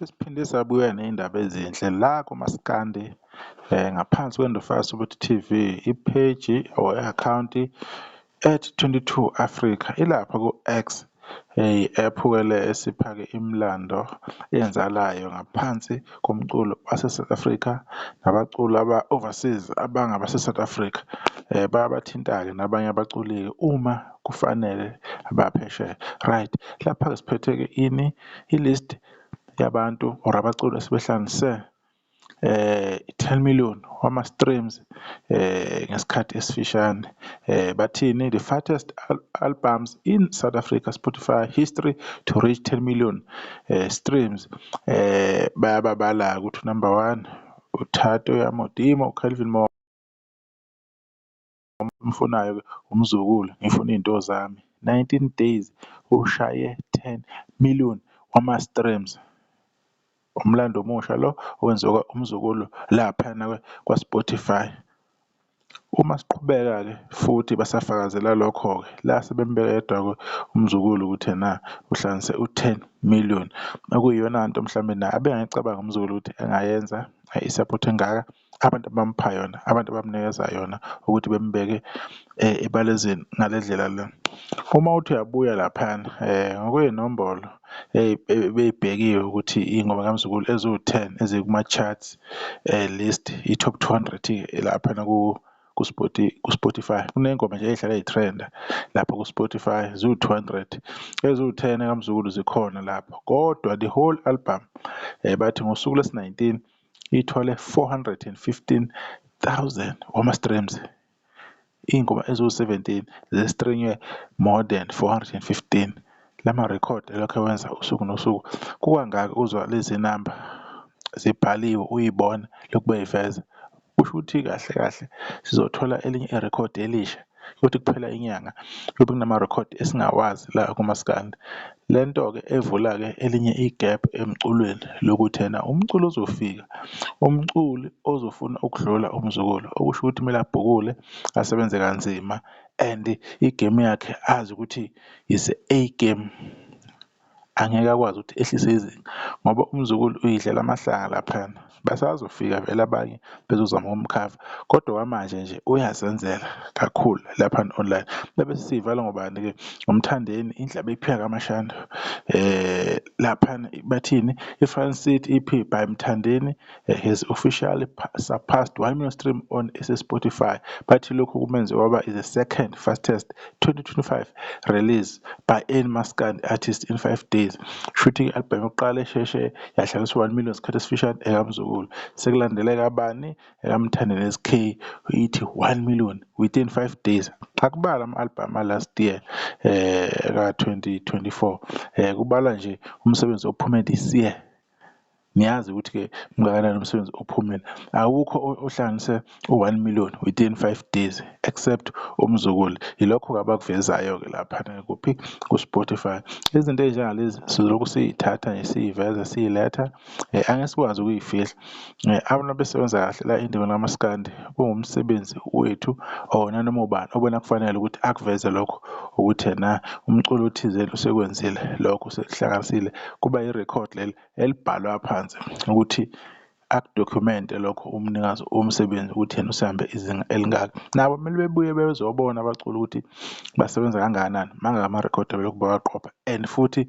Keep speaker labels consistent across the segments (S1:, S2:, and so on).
S1: Sesiphinde sabuya ney'ndaba ezinhle la kumaskandi ngaphansi kweNdofaya Soweto TV, i-page or i-akhawunti at 22 Africa ilapha ku-X, i-ephu-ke le esipha-ke imilando eyenzakalayo ngaphansi komculo wase-South Africa nabaculi aba-overseas abangabase-South Africa. Bayabathinta-ke nabanye abaculi-ke uma kufanele abaphesheya. Right, lapha-ke siphethe-ke ini? I-list yabantu or abaculi asebehlanganise 10 million wama-streams ngesikhathi esifishane. Bathini? The fastest albums in South Africa Spotify history to reach 10 million streams. Bayababala-ke ukuthi number one uThato Ya Modimo, uCalvin umfunayo-ke umzukulu, ngifuna iy'nto zami. 19 days ushaye 10 million wama-streams. Umlando omusha lo owenziwa umzukulu laphayana kwa-Spotify. Uma siqhubeka-ke futhi basafakazela lokho-ke la sebembeka yedwa-ke umzukulu ukuthi ena uhlanganise u-10 million okuyiyona nto mhlawumbe naye abengayicabangi umzukulu ukuthi engayenza i-support engaka abantu abamupha yona, abantu abamnikeza yona ukuthi bembeke ebalazweni ngale ndlela le. Uma uthi uyabuya laphayana ngokwey'nombolo ebey'bhekiwe ukuthi iy'ngoma kaMzukulu eziwu-10 ezikuma-charts list i-top 200 laphana ku-Spotify. Kuney'ngoma nje ey'hlala y'trenda lapha ku-Spotify ziwu-200, eziwu-10 ekaMzukulu zikhona lapho kodwa the whole album bathi ngosuku lwesi-19 ithole 415,000 wama-streams. Iy'ngoma eziwu-17 zi-stream-we more than 415. Lama rekhodi elokhu ewenza usuku nosuku kukangaka uzwa lezi namba zibhaliwe uyibona lokhu bey'veza. Kusho ukuthi kahle kahle sizothola elinye irekhodi elisha kuyothi kuphela inyanga kuyobe kunamarekhodi esingawazi la kumaskandi. Le nto-ke evula-ke elinye igephu emculweni lokuthi ena umculo ozofika, umculi ozofuna ukudlula umzukulu okusho ukuthi kumele abhukule asebenze kanzima and i-game yakhe azi ukuthi is A game. Angeke akwazi ukuthi ehlise izinga ngoba umzukulu uyidlela amahlanga laphayana. Basazofika vele abanye bezozama ukumkhava kodwa okwamanje nje uyazenzela kakhulu laphana online. Bebe sesiyivala ngobani-ke? NgoMthandeni indlebe iphika kaMashanda laphana bathini? I-Fun City EP by Mthandeni has officially surpassed 1 million stream on Spotify. Bathi lokhu kumenze waba is the second fastest 2025 release by any maskandi artist in 5 days. Shuthi i-album yokuqala esheshe yahlanganiswa 1 million isikhathi esifishane ekaMzukulu. Sekulandeleka bani? EkaMthandeni SK ithi 1 million within 5 days. Akubala ama-album a-last year ka-2024 kubala nje umsebenzi ophume this year. Niyazi ukuthi-ke mngakanani umsebenzi ophumile. Awukho ohlanganise u-1 million within 5 days except umzukulu. Yilokho-ke abakuvezayo-ke laphana kuphi? Ku-Spotify. Izinto ey'njengalezi sizolokhu siy'thatha nje siy'veza siy'letha angeke sikwazi ukuy'fihla. Abantu abesebenza kahle la endimeni kamaskandi kuwumsebenzi wethu or nanoma ubani obona kufanele ukuthi akuveze lokho ukuthi ena umculo othizeni usekwenzile lokho usekuhlanganisile kuba irekhodi leli elibhalwa phansi ukuthi aku-document-e lokho umnikazi womsebenzi ukuthi yena usehambe izinga elingaka. Nabo kumele bebuye bezobona abaculi ukuthi basebenza kangakanani, mangaki amarekhodi abelokhu bawaqopha and futhi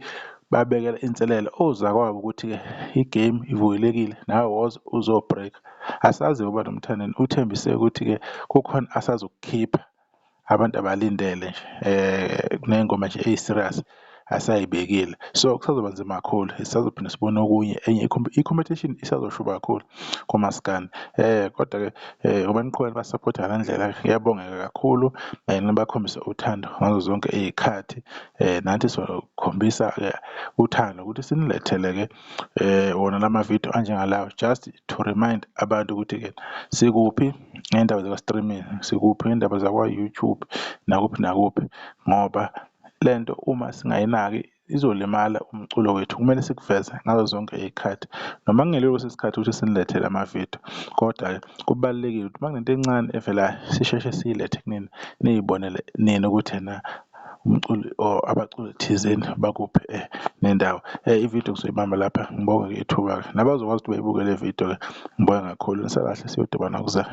S1: babekela inselelo ozakwabo ukuthi-ke i-game ivulekile nawe woza uzo-break-a. Asazi ngoba noMthandeni uthembise ukuthi-ke kukhona asazokukhipha abantu abalindele nje kuney'ngoma nje eyi-serious asayibekile. So kusazoba nzima kakhulu sisazophinde sibone okunye enye i-competition isazoshuba kakhulu kumaskandi. Kodwa-ke ngoba niqhubeka niba-support-a ngale ndlela kuyabongeka kakhulu nibakhombise uthando ngazo zonke iy'khathi. Nathi sizokhombisa-ke uthando ukuthi sinilethele-ke wona lama video anjengalawa just to remind abantu ukuthi-ke sikuphi ngey'ndaba zaka-streaming, sikuphi ngey'ndaba zakwa-YouTube nakuphi nakuphi ngoba lento uma singayinaki izolimala umculo wethu. Kumele sikuveze ngazo zonke iy'khathi noma kungelilo isikhathi ukuthi sinilethele amavidiyo kodwa-ke kubalulekile ukuthi uma kunento encane evelayo sisheshe siyilethe kunina niy'bonele nina ukuthi ena Umculi or abaculi thizeni bakuphi nendawo. Ividiyo ngizoyibamba lapha ngibonge-ke ithuba-ke nabazokwazi ukuthi beyibuke le vidiyo-ke ngibonge kakhulu. Nisale kahle siyodibana okuzayo.